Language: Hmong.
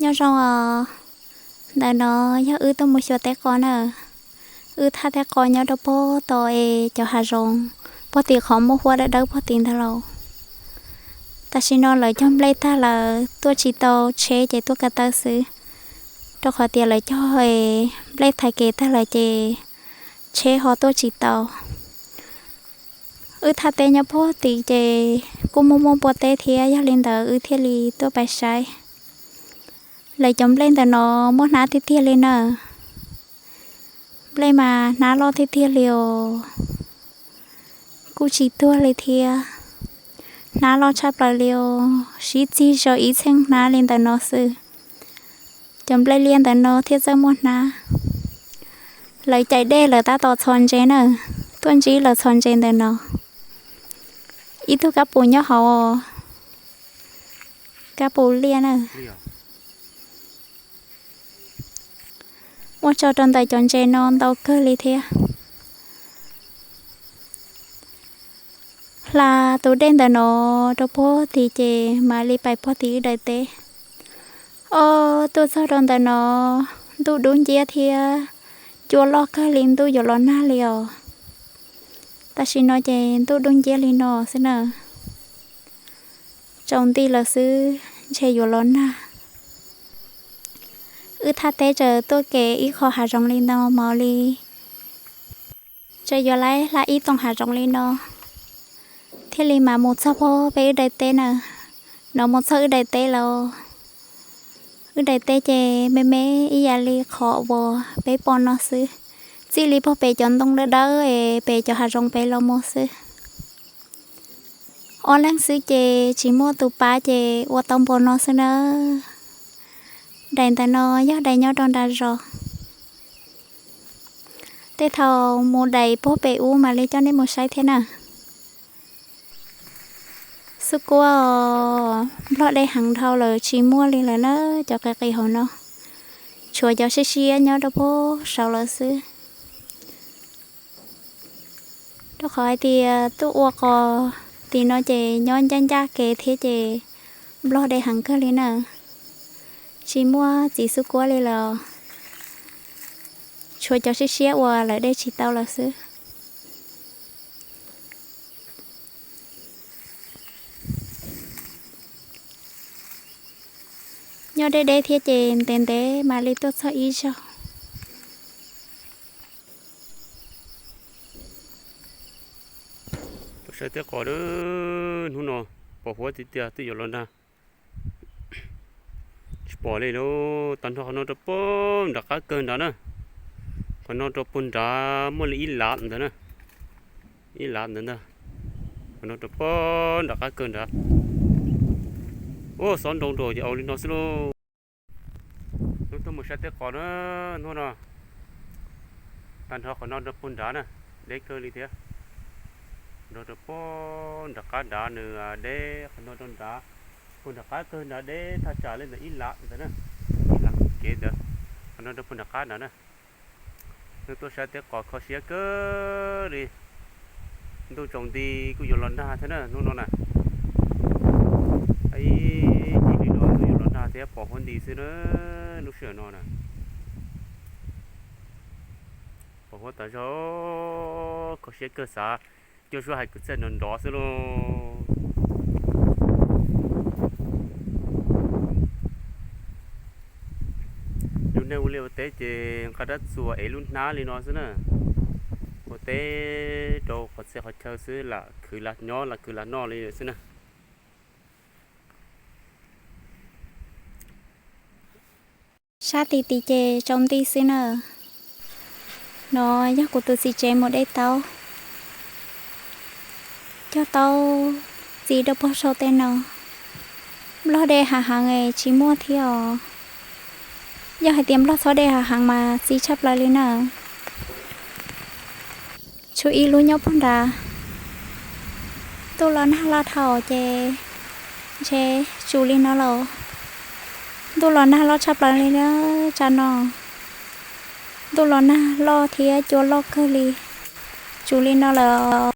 Nyob zoo os, ntawm no yog wb tuaj mus xyuas teb qos na. Wb thaj teb qos nyob rau puag tom es cov hav zoov, puag tim qhov muaj huab dawb dawb puag tim ntag lauj. Tam sim no lawv cog nplej tag lawm, tuaj tsis tau, tsheb ces tuaj ko taw xwb, rau qhov tias lawv cog nplej thaiv kev tag lawm ces tsheb ho tuaj tsis tau. Wb thaj teb nyob puag tim ces kuj muaj muaj npua teb thiab, yog li ntawd wb thiaj li tuaj pais saib. Lawv cov nplej ntawm no muaj hnab tiag tiag li na. Nplej mas hnab loj tiag tiag li os. Kuj tsis tuag li thiab. Hnab loj tshaj plaws li os, sib txig zog ib txheej hnab li ntawm no xwb. Cov nplej liaj ntawm no thiaj txawj muaj hnab. Lawv cais dej lawv tab tom txhos ntses na. Tuaj ntsib lawv txhos ntses ntawm no. Ib tug kab pus nyob hauv, kab pus liaj na. Muaj tso rau ntawm cov ntses no ntau kawg li thiab. Hla tus dej ntawm no rau puag tid ces mam li pais puag tim wb daim teb. Ob, tuaj txog rau ntawm no ntuj dub nciab thiab cua loj kawg li, ntuj yuav los nag li os. Tam sim no ces ntuj dub nciab li no xwb na. Tsaus nti lawm xwb, ntshe yuav los nag. Wb thaj teb tsaws tuaj kev ib qho hav zoov li no mos li. Tsaws yuav laib hla ib toom hav zoov li no thiaj li mam mus txog puag pem wb daim teb na. No mus txog wb daim teb lawm. Wb daim teb ces me me ib yam li qhov uas peb pom no xwb. Txij li puag pem cov ntoo dawb dawb es pem cov hav zoov pem los mus xwb. Ob leeg xwb ces tsis muaj tus pab ces ua tau npaum no xwb na. Daim ntawm no yog daim nyob rau nram zos. Tej thaum mus daim puag pem ub mam li coj nej mus saib thiab na. Xub kuab os, nplog dej heev dhau lawm tsis muaj li lawm na, cov qis qis hauv no. Tshuav cov siab siab nyob rau puag saud lawm xwb. Rau qhov hais tias tuaj ua qos tim no ces nyob ncaj ncaj kev thiab ces nplog dej heev kawg li na. Tsis muaj txiv xub kuab li lawm. Tshuav cov siab siab uas lawv dej tsis tau lawm xwb. Nyob deb deb thiab ces ntev ntev mam li tuaj txog ib zaug. Tuaj saib teb qos, hnub no pos huab tiag tiag, twb yuav los nag. Tsis pom li lauj, tag nrho qhov no rau puag nram qab kawg nrad na. Qhov no rau puag nrad muaj li ib lav ntawd na. Ib lav ntawd ntag. Qhov no rau puag nram qab kawg nrad. Ua xob nroo nraum ces au li no xwb lauj. Hnub tuaj mus saib teb qos na, hnub no tag nrho qhov no rau puag nrad na, deb kawg li thiab. Nrog rau puag nram qab nrad nws deb, qhov no rau nrad, puag nram qab kawg nrad deb thaj tsam li ntawd ib lav ntawd na, ib lav kev ntawd, qhov no rau puag nram qab nrad na. Hnub tuaj saib teb qos kho siab kawg li. Ntuj tsaus nti kuj yuav los nag thiab na hnub no na. Ib ncig li no ntuj yuav los nag thiab, pos huab nti xwb na. Lub sij hawm no na, pos huab tas zog, kho siab kawg, xav cuaj suab hais kwv txhiaj nrov nrov xwb lauj. Yus neeg ua liaj ua teb ces nqa rab txuas ev lub hnab li no xwb na. Ua teb rau qhov txhia qhov chaw xwb, lam khwv lam nyob lam khwv lam noj li xwb na. Sab tim tim ces tsaus nti xwb na. No yog kuv tus txiv tsev mus de taub, cog taub txi rau puag saum tej no. Nplog dej hav heev es tsis muaj thiab os. Yog hais tias nplog txhob dej hav heev mas txi tshaj plaws li na. Tshuav ib lub nyob puag nrad. Ntuj los nag loj dhau ces ntshe tsum li no lawm. Ntuj los nag loj tshaj plaws li na, tsam no. Ntuj los nag loj thiab cua loj kawg li. Tsum li no lawm.